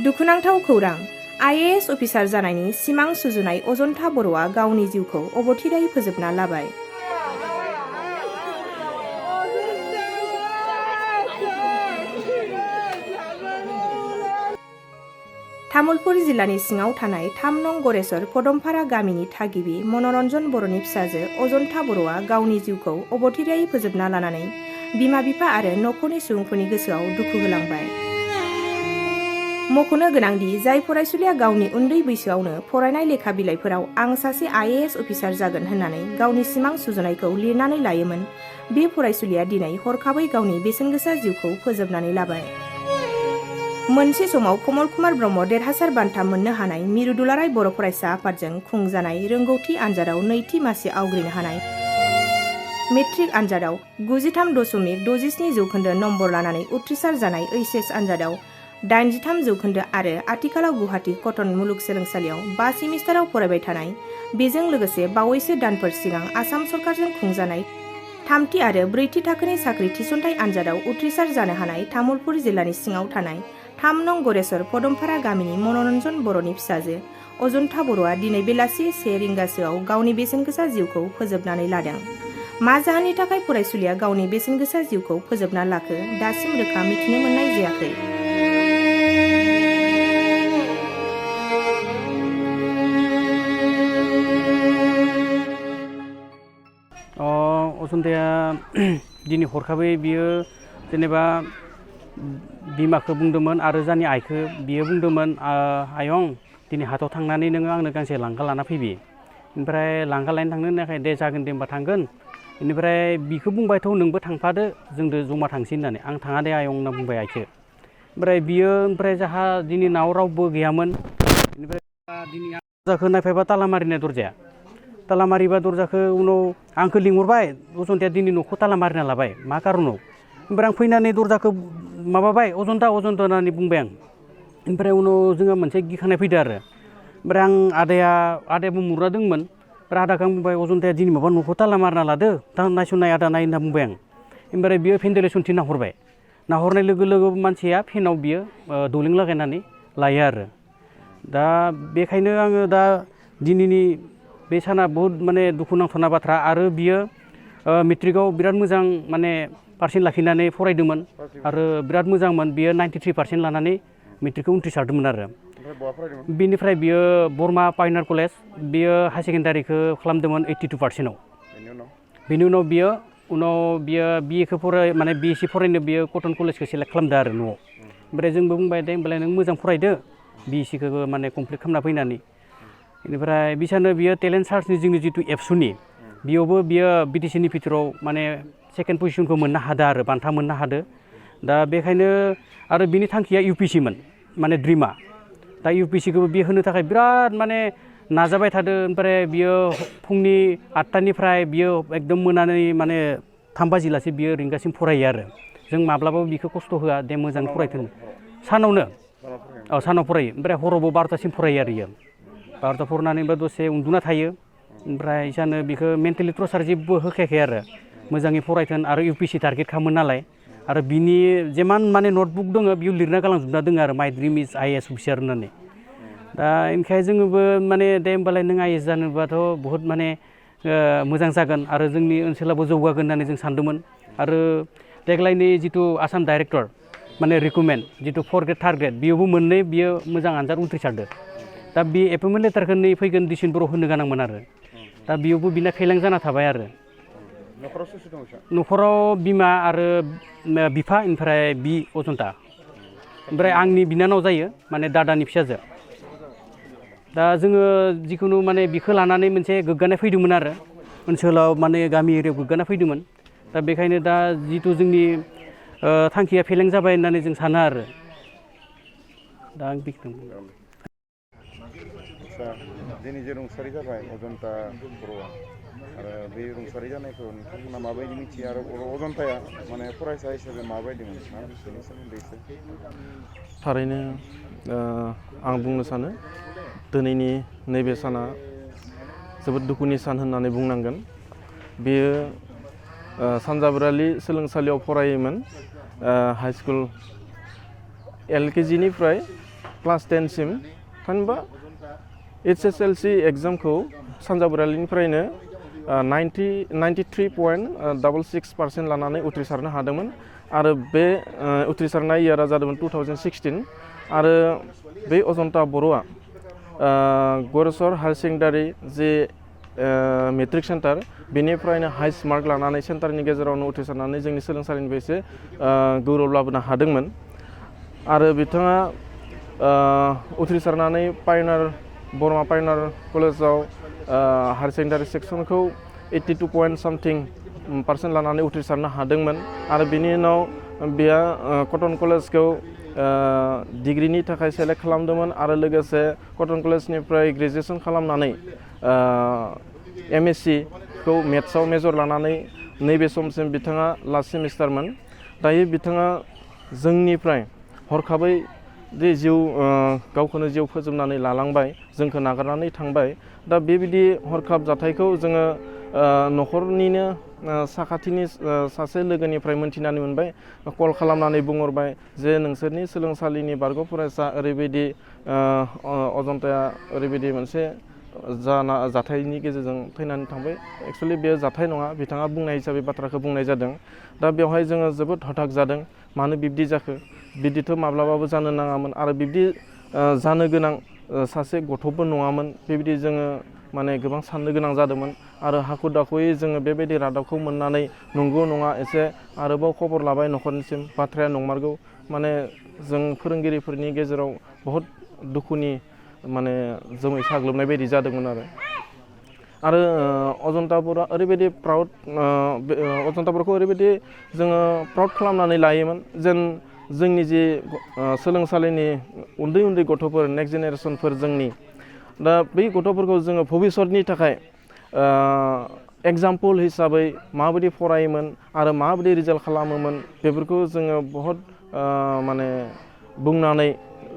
दुखुनांथाव खौरां IAS officer जानायनि सिमां सुजुनाय अजन्ता बर'आ गावनि जिउखौ अबथिरायै फोजोबना लाबाय। तामुलपुर जिल्लानि सिङाव थानाय 3 नं गरेश्वर पदमपारा गामिनि थागिबि मनरन्जन बर'नि फिसाजो अजन्ता बर'आ गावनि जिउखौ अबथिरायै फोजोबना लानानै बिमा-बिफा आरो नखरनि सुबुंफोरनि गोसोआव दुखु होलांबाय। मख'नो गोनांदि जाय फरायसुलिया गावनि उन्दै बैसोआवनो फरायनाय लेखा बिलाइफोराव आं सासे IAS अफिसार जागोन होननानै गावनि सिमां सुजुनायखौ लिरनानै लायोमोन, बे फरायसुलिया दिनै हरखाबै गावनि बेसेनगोसा जिउखौ फोजोबनानै लाबाय। मोनसे समाव कमल कुमार ब्रह्म देरहासार बान्था मोननो हानाय मिरु दुलाराय बर' फरायसा आफादजों खुंजानाय रोंगौथि आनजादाव नैथि मासि आवग्रिनो हानाय, मेट्रिक आनजादाव 93.67 जौखोन्दो नम्बर लानानै उथ्रिसार जानाय, HS आनजादाव 83 जौखोन्दो आरो आथिखालाव गुवाहाटी कटन मुलुगसोलोंसालियाव 5 सेमिस्टाराव फरायबाय थानाय, बेजों लोगोसे बावैसो दानफोर सिगां आसाम सरकारजों खुंजानाय थामथि आरो ब्रैथि थाखोनि साख्रि थिसनथाइ आनजादाव उथ्रिसार जानो हानाय तामुलपुर जिल्लानि सिङाव थानाय 3 नं गरेश्वर पदमपारा गामिनि मनरन्जन बर'नि फिसाजो अजन्ता बर'आ दिनै बेलासि 1 रिंगासोआव गावनि बेसेनगोसा जिउखौ फोजोबनानै लादों। मा जाहोननि थाखाय फरायसुलिया गावनि बेसेनगोसा जिउखौ फोजोबना लाखो दासिम रोखा मिथिनो मोननाय जायाखै। अजन्ताया दिनै हरखाबै बियो जेनेबा बिमाखौ बुंदोंमोन आरो जानि आइखौ बियो बुंदोंमोन, आयं दिनै हाथाव थांनानै नोङो आंनो गांसे लांगा लाना फैबि। ओमफ्राय लांगा लायनो थांनो होननायखाय दे जागोन दे होमबा थांगोन। बेनिफ्राय बिखौ बुंबायथ' नोंबो थांफादो जोंजों जमा थांसै होननानै, आं थाङा दे आयं होनना बुंबाय आइखौ। ओमफ्राय जाहा दिनै नाव रावबो गैयामोन। बेनिफ्राय दिनै दरजाखौ नायफायबा ताला मारिनाय दरजाया। ताला मारिबा दरजाखौ उनाव आंखौ लिंहरबाय, अजन्ताया दिनै न'खौ ताला मारिना लाबाय मा कारनाव। ओमफ्राय आं फैनानै दरजाखौ माबाबाय, अजन्ता होननानै बुंबाय आं। ओमफ्राय उनाव जोङो मोनसे गिखांनाय फैदो आरो। ओमफ्राय आदायाबो मुरा दंमोन। ओमफ्राय आदाखौ आं बुंबाय, अजन्ताया दिनै माबा न'खौ ताला मारिना लादो, नायसननाय आदा नाय होनना बुंबाय आं। ओमफ्राय बियो भेन्टिलेसनथिं नाहरबाय। नाहरनाय लोगो लोगो मानसिया फेनाव बियो दौलें लागायनानै लायो आरो। दा बेखायनो आङो दा दिनैनि बे साना बहुद माने दुखु नांथावना बाथ्रा। आरो बियो मेट्रिकआव बिराद मोजां माने पारसेन्ट लाखिनानै फरायदोंमोन आरो बिराद मोजांमोन। बियो 93% लानानै मेट्रिकखौ उथ्रिसारदोंमोन आरो। बिनिफ्राय बियो बरमा पायनार कलेज बियो हायार सेकेन्डारिखौ खालामदोंमोन 82%आव। बेनि उनाव बियो BA खौ माने BSc फरायनो बियो कटन कलेजखौ सेलेक्ट खालामदो आरो न'आव। ओमफ्राय जोंबो बुंबाय दे होमबालाय नों मोजां फरायदो BSc खौबो माने कमप्लिट खालामना फैनानै। बेनिफ्राय बिसानो बियो टेलेन्ट सार्चनि जोंनि जिथु एबसुनि बेयावबो बियो BTC नि भितराव माने सेकेन्ड पजिसनखौ मोननो हादो आरो बान्था मोननो हादो। दा बेखायनो आरो बिनि थांखिया UPC मोन माने ड्रिमा। दा UPC खौबो बियो होनो थाखाय बिराद माने नाजाबाय थादो। ओमफ्राय बियो फुंनि 8टानिफ्राय बियो एकदम मोनानि माने 3 बाजिलासे बियो रिंगासिम फरायो आरो। जों माब्लाबाबो बिखौ खस्थ' होआ दे मोजां फरायथों। सानावनो सानाव फरायो। ओमफ्राय हरावबो 12टासिम फरायो आरो इयो। 12टा फरायनानैबो दसे उन्दुना थायो। ओमफ्राय इसानो बिखौ मेन्टेलि टर्चार जेबो होखायाखै आरो। मोजाङै फरायथों आरो UPC टारगेट खालामो नालाय। आरो बिनि जेमान माने नटबुक दङ बेयाव लिरना गालांजोबना दङ आरो माइ ड्रिम इज IAS अफिसार होननानै। दा ओंखाय जोङोबो माने दे होमबालाय नों IAS जानोबाथ' बहुद माने मोजां जागोन आरो जोंनि ओनसोलावबो जौगागोन होननानै जों सानदोंमोन। आरो देग्लायनि जिथु आसाम डाइरेक्टर माने रिक्रुटमेन्ट जिथु 4 ग्रेड 3 ग्रेड बेयावबो मोननै बियो मोजां आनजाद उथ्रिसारदो। दा बे एपइन्टमेन्ट लेटारखौ नै फैगोन डिसेम्बराव होनो गोनांमोन आरो। दा बेयावबो बिना फेलें जाना थाबाय आरो। न'खराव बिमा आरो बिफा ओमफ्राय अजन्ता। ओमफ्राय आंनि बिनानाव जायो माने दादानि फिसाजो। दा जोङो जिखुनु माने बिखौ लानानै मोनसे गोग्गानाय फैदोंमोन आरो ओनसोलाव माने गामि एरियायाव गोग्गानाय फैदोंमोन। दा बेखायनो दा जिथु जोंनि थांखिया फेलें जाबाय होननानै जों सानो आरो। दा आं बेखिनिखौ दिनै जे रुंसारि जाबाय अजन्ता बर'आ आरो बे रुंसारि जानायखौ नोंथांमोना माबायदि मिथियो आरो अजन्ताया माने फरायसा हिसाबै माबायदिमोन बेनि सोमोन्दै एसे। थारैनो आं बुंनो सानो दिनैनि नैबे साना जोबोद दुखुनि सान होननानै बुंनांगोन। बेयो सानजाबरालि सोलोंसालियाव फरायोमोन। हाइ स्कुल LKG निफ्राय क्लास 10 सिम थामहिनबा HSLC एग्जामखौ सानजा बरालिनिफ्रायनो 93.66% लानानै उथ्रिसारनो हादोंमोन आरो बे उथ्रिसारनाय इयारा जादोंमोन 2016 आरो बे अजन्ता बर'आ गरेस्वर हायार सेकेन्डारि जे मेट्रिक सेन्टार बेनिफ्रायनो हाइस्ट मार्क लानानै सेन्टारनि गेजेरावनो उथ्रिसारनानै जोंनि सोलोंसालिनिफ्राय एसे गौरव लाबोनो हादोंमोन आरो बिथाङा उथ्रिसारनानै बर'आ पायनार कलेजाव हायार सेकेन्डारि सेक्सनखौ 82% लानानै उथ्रिसारनो हादोंमोन आरो बिनि उनाव बियो कटन कलेजखौ डिग्रीनि थाखाय सेलेक्ट खालामदोंमोन आरो लोगोसे कटन कलेजनिफ्राय ग्रेजुवेसन खालामनानै MSc खौ मेथ्सआव मेजर लानानै नैबे समसिम बिथाङा लास्ट सेमिस्टारमोन दायो बिथाङा जोंनिफ्राय हरखाबै जे गावखौनो जिउ फोजोबनानै लालांबाय जोंखौ नागारनानै थांबाय दा बेबायदि हरखाब जाथायखौ जोङो न'खरनिनो साखाथिनि सासे लोगोनिफ्राय मोनथिनानै मोनबाय कल खालामनानै बुंहरबाय जे नोंसोरनि सोलोंसालिनि बारग' फरायसा ओरैबायदि अजन्ताया ओरैबायदि मोनसे जाथायनि गेजेरजों थैनानै थांबाय एक्सुवेलि बेयो जाथाय नङा बिथाङा बुंनाय हिसाबै बाथ्राखौ बुंनाय जादों दा बेवहाय जोङो जोबोद हथाक जादों मानो बिब्दि जाखो बिदिथ' माब्लाबाबो जानो नाङामोन आरो बिब्दि जानो गोनां सासे गथ'बो नङामोन बेबायदि जोङो माने गोबां साननो गोनां जादोंमोन आरो हाखु दाखुयै जोङो बेबायदि रादाबखौ मोननानै नंगौ नङा एसे आरोबाव खबर लाबाय न'खरनिसिम बाथ्राया नंमारगौ माने जों फोरोंगिरिफोरनि गेजेराव बहुद दुखुनि माने जोमै साग्लोबनाय बायदि जादोंमोन आरो अजन्ता बर'आ ओरैबायदि प्राउड अजन्ता बर'खौ ओरैबायदि जोङो प्राउड खालामनानै लायोमोन जेन जोंनि जे सोलोंसालिनि उन्दै उन्दै गथ'फोर नेक्स्ट जेनेरेसनफोर जोंनि दा बै गथ'फोरखौ जोङो भबिष्यतनि थाखाय एग्जाम्पोल हिसाबै माबायदि फरायोमोन आरो माबायदि रिजाल्ट खालामोमोन बेफोरखौ जोङो बहुद माने बुंनानै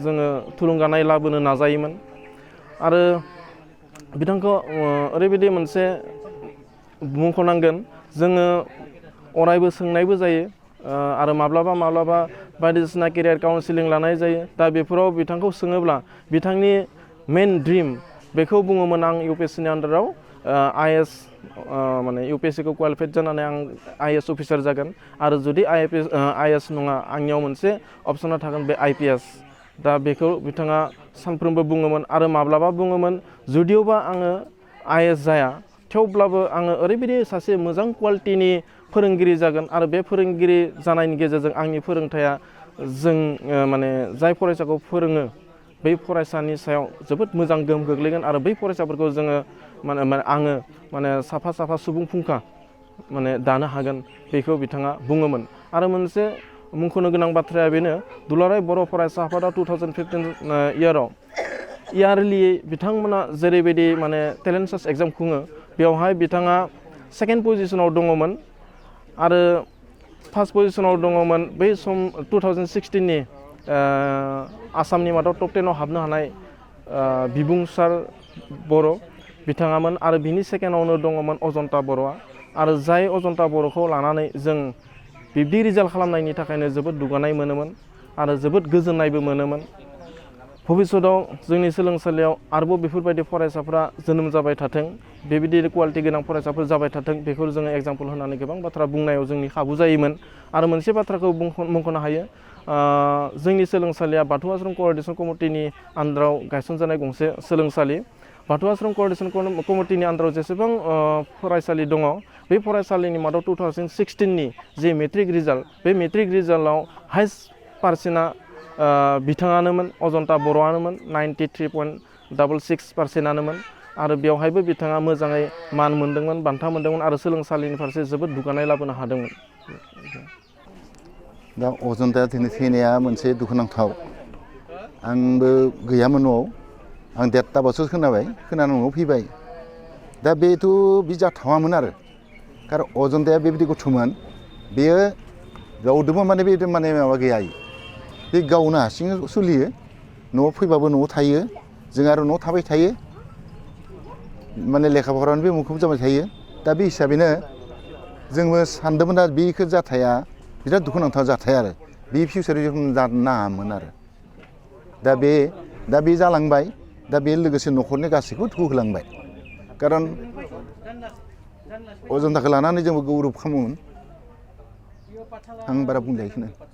जोङो थुलुंगानाय लाबोनो नाजायोमोन आरो बिथांखौ ओरैबायदि मोनसे मुंख'नांगोन जोङो अरायबो सोंनायबो जायो आरो माब्लाबा बायदिसिना केरियार काउन्सिलिं लानाय जायो दा बेफोराव बिथांखौ सोङोब्ला बिथांनि मेन ड्रिम बेखौ बुङोमोन आं UPSCनि आन्दाराव IAS माने UPSCखौ क्वालिफाइड जानानै आं IAS अफिसार जागोन आरो जुदि IAS नङा आंनियाव मोनसे अपसना थागोन बे IPS दा बेखौ बिथाङा सानफ्रोमबो बुङोमोन आरो माब्लाबा बुङोमोन जुदिअबा आङो IAS जाया थेवब्लाबो आङो ओरैबायदि सासे मोजां क्वालिटिनि फोरोंगिरि जागोन आरो बे फोरोंगिरि जानायनि गेजेरजों आंनि फोरोंथाया जों माने जाय फरायसाखौ फोरोङो बै फरायसानि सायाव जोबोद मोजां गोहोम गोग्लैगोन आरो बै फरायसाफोरखौ जोङो आङो साफा सुबुं फुंखा माने दानो हागोन बेखौ बिथाङा बुङोमोन आरो मोनसे मुंख'नो गोनां बाथ्राया बेनो दुलाराय बर' फरायसा आफादा 2015 इयाराव इयारलि बिथांमोना जेरैबायदि माने टेलेन्ट सार्च एग्जाम खुङो बेवहाय बिथाङा सेकेन्ड पजिशनाव दङमोन आरो फार्स्ट पजिशनाव दङमोन बै सम 2016नि आसामनि मादाव टप 10आव हाबनो हानाय बिबुंसार बर' बिथाङामोन आरो बिनि सेकेन्डआवनो दङमोन अजन्ता बर'आ आरो जाय अजन्ता बर'खौ लानानै जों बिब्दि रिजाल्ट खालामनायनि थाखायनो जोबोद दुगानाय मोनोमोन आरो जोबोद गोजोननायबो मोनोमोन भबिष्यतआव जोंनि सोलोंसालियाव आरोबाव बेफोरबायदि फरायसाफ्रा जोनोम जाबाय थाथों बेबायदि क्वालिटि गोनां फरायसाफोर जाबाय थाथों बेखौ जोङो एग्जाम्पल होनानै गोबां बाथ्रा बुंनायाव जोंनि खाबु जायोमोन आरो मोनसे बाथ्राखौ मुंख'नो हायो जोंनि सोलोंसालिया बाथौ आश्रम क'अर्डिनेसन कमिटिनि आन्दाराव गायसनजानाय गंसे सोलोंसालि बाथौ आश्रम क'अर्डिनेसन कमिटिनि आन्दाराव जेसेबां फरायसालि दङ बे फरायसालिनि मादाव 2016नि जे मेट्रिक रिजाल्ट बे मेट्रिक रिजाल्टआव हाइस्ट पार्सेन्टआ बिथाङानोमोन अजन्ता बर'आनोमोन 93.66%आनोमोन आरो बेवहायबो बिथाङा मोजाङै मान मोनदोंमोन बान्था मोनदोंमोन आरो सोलोंसालिनि फारसे जोबोद दुगानाय लाबोनो हादोंमोन दा अजन्ताया दिनै थैनाया मोनसे दुखुनांथाव आंबो गैयामोन न'आव आं देरथाबासो खोनानानै न'आव फैबाय दा बेथ' बि जाथावामोन आरो कारन अजन्ताया बेबायदि गथ'मोन बेयो गावदोंबो माने बे माने माबा गैया बे गावनो हारसिं सोलियो न'आव फैबाबो न'आव थायो जों आरो न'आव थाबाय थायो माने लेखा फरायावनो बे मुखुब जाबाय थायो दा बे हिसाबैनो जोंबो सानदोंमोन आरो बेखौ जाथाया बिराद दुखुनांथाव जाथाय आरो बे फिउचाराव जानो नाङामोन आरो दा बे जालांबाय दा बे लोगोसे न'खरनि गासैखौबो दुखु होलांबाय खारन अजन्ताखौ लानानै जोंबो गौरब खालामोमोन आं बारा बुंजायोखौनो